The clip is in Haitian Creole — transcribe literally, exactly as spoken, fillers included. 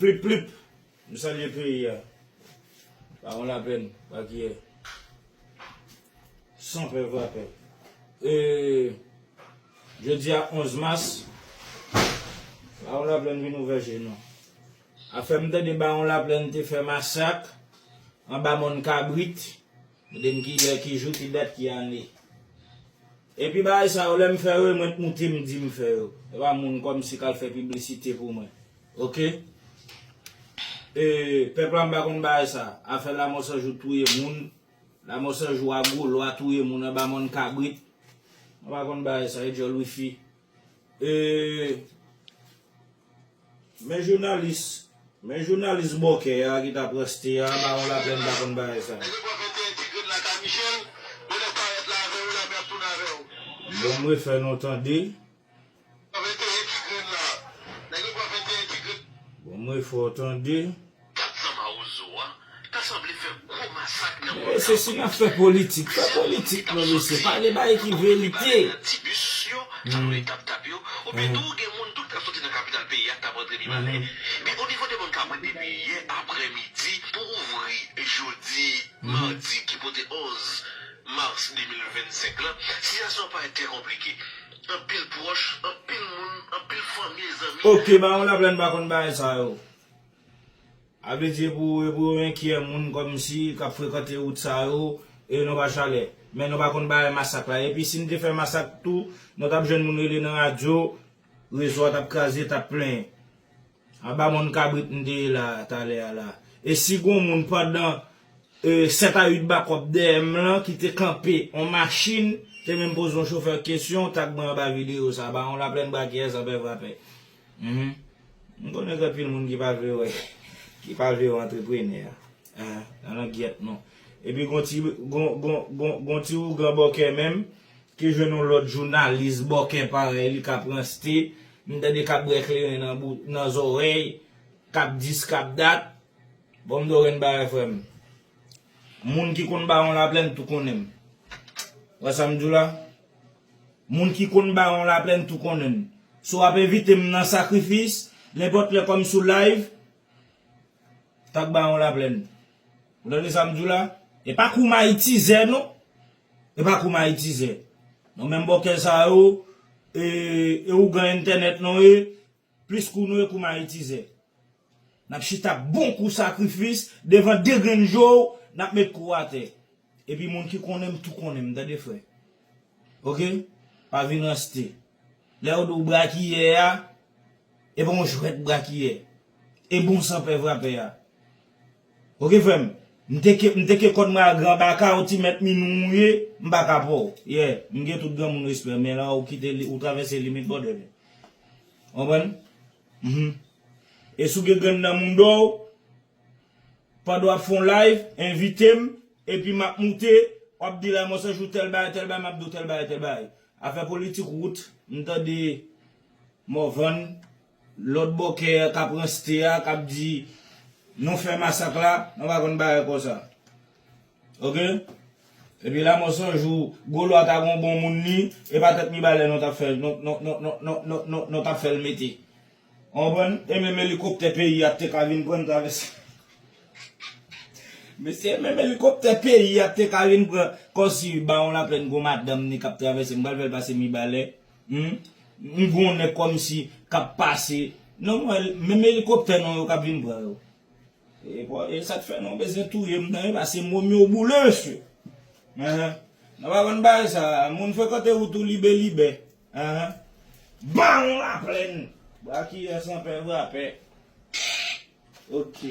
Plip, plip. M salye peyi a. Bawon Laplèn, Brakiyè. San pè vrapè. E, jodi a onz mas, Bawon Laplèn vin ouvè je nou. Afè m tande Bawon Laplèn te fè masak anba Mòn Kabrit. Mande m ki lè, ki jou, ki dat, ki ane. Epi bagay sa yo, lè m fè yo, e mwen k moute m di m fè yo. E pa moun kòmsi k al fè piblisite pou mwen. Oke? E, pèp la, m pa konn bagay sa. Afè Lanmò San Jou touye moun. Lanmò San Jou a Golo a touye moun anba Mòn Kabrit. M pa konn bagay sa, e djòl wifi. E, men jounalis, men jounalis bòkè a ki t ap ranste a, Bawon Laplèn pa konn bagay sa. Nèg yo pran venteyen ti grenn la kay Michel, yo lè parèt la avè w, la pè ap tounen avè w. Bon, m refè nou tande. Pran venteyen ti grenn la. Nèg yo pran venteyen ti grenn. Bon, m refè w tande. Kat zam a Wozo a ta sanble fè gwo masak nan Mòn Kabrit. Men mesye, si n ap fè politik, fè politik non mesye, pale bagay ki verite. Ti bis yo, sa nou rele tap tap yo, oubyen tou gen moun tout k ap soti nan kapital peyi a k t ap rantre pi malen. Men o nivo de Mòn Kabrit depi yè aprèmidi pou ouvri jodi madi ki pote onz mas de mil vennsenk lan, sitiyasyon an parèt trè konplike. Anpil pwòch, anpil moun, anpil fanmi e zanmi. Oke, Bawon Laplèn pa konn bagay sa yo. A vle di, e pou, e pou yo enkyè moun kòmsi k ap frekante wout sa yo, e nou pa chalè. Men nou pa konn bagay masak la. Epi si n te fè masak tou, nou t ap jwenn moun rele nan radyo, rezo a t ap kraze, t ap plenyen. Anba Mòn Kabrit m te ye la, talè a la. E si gon moun pandan, e, sèt a uit bakòp dèyè m lan ki te kanpe on machin, te menm poze on chofè kesyon, tag mwen anba videyo sa, Bawon Laplèn Brakiyè san pè vrapè. Mhm. M konnen gen anpil moun ki pa vle wè, ki pa vle wè antreprenè a. Ah, nan langyèt non. Epi gon ti, gon, gon, gon, gon ti ougan bòkè menm, ki jwenn yon lòt jounalis bòkè parèy li k ap ranste, m tande k ap bwè kleren nan bou-, nan zòrèy, k ap dis, k ap dat. Bon, m do renn bagay frè m. Moun ki konn Bawon Laplèn tou konnen m. Wè sa m di w la? Moun ki konn Bawon Laplèn tou konnen m. Si w ap envite m nan sakrifis, nenpòt lè kòm sou live, tag Bawon Laplèn. Ou tande sa m di w la? E pa kou m ayitizè non. E pa kou m ayitizè. Non, menm bòkè sa yo, e, e ougan entènèt non e, plis kou nou e kou m ayitizè. N ap chita bon kou sakrifis, devan de grenn je w, n ap met kou atè. Epi moun ki konnen m tou konnen m, tande frè. Oke? Pa vin ranste. Lè yo di w brakiyè a, e pa yon jwèt brakiyè. E bon san pè vrapè a. Oke frè m, m teke, m teke kòd mwen a gran baka, ou ti mèt minou ou ye, m pa ka pa w. Yeah, m gen tout granmoun respè, men la ou kite li, ou travèse limit bòdè. Konprann? Mhm. E si w gen grenn nan mouda w, pandan w ap fè yon live, envite m, epi m ap moute, w ap di la, Lanmò San Jou tèl bagay, tèl bagay, m ap di w tèl bagay, tèl bagay. Afè politik wout, m tande Morvan, lòt bòkè k ap ranste a, k ap di, nou fè masak la, nou pa konn bagay konsa. Oke? Epi Lanmò San Jou, Golo a ta gon bon moun li, e pa tèt Mibalè nou t ap fè, nou, nou t ap fè l mete. Ou konprann? E menm elikoptè peyi a te ka vin pran n travèse. Mesye, menm elikoptè peyi a te ka vin pran, kòmsi Bawon Laplèn gon madanm ni k ap travèse, m pral fè l pase Mibalè. Hmm? M gon nèg kòmsi k ap pase. Non, mwen, menm elikoptè non yo k ap vin pran yo. E, bon, e sa k fè nou bezwen touye m nan, e pa se Momyo boule, mesye. Ahan. Nou pa konn bagay sa, moun frekante wout ou libelibè. Ahan. Bawon Laplèn. Brakiyè san pè vrapè. Oke.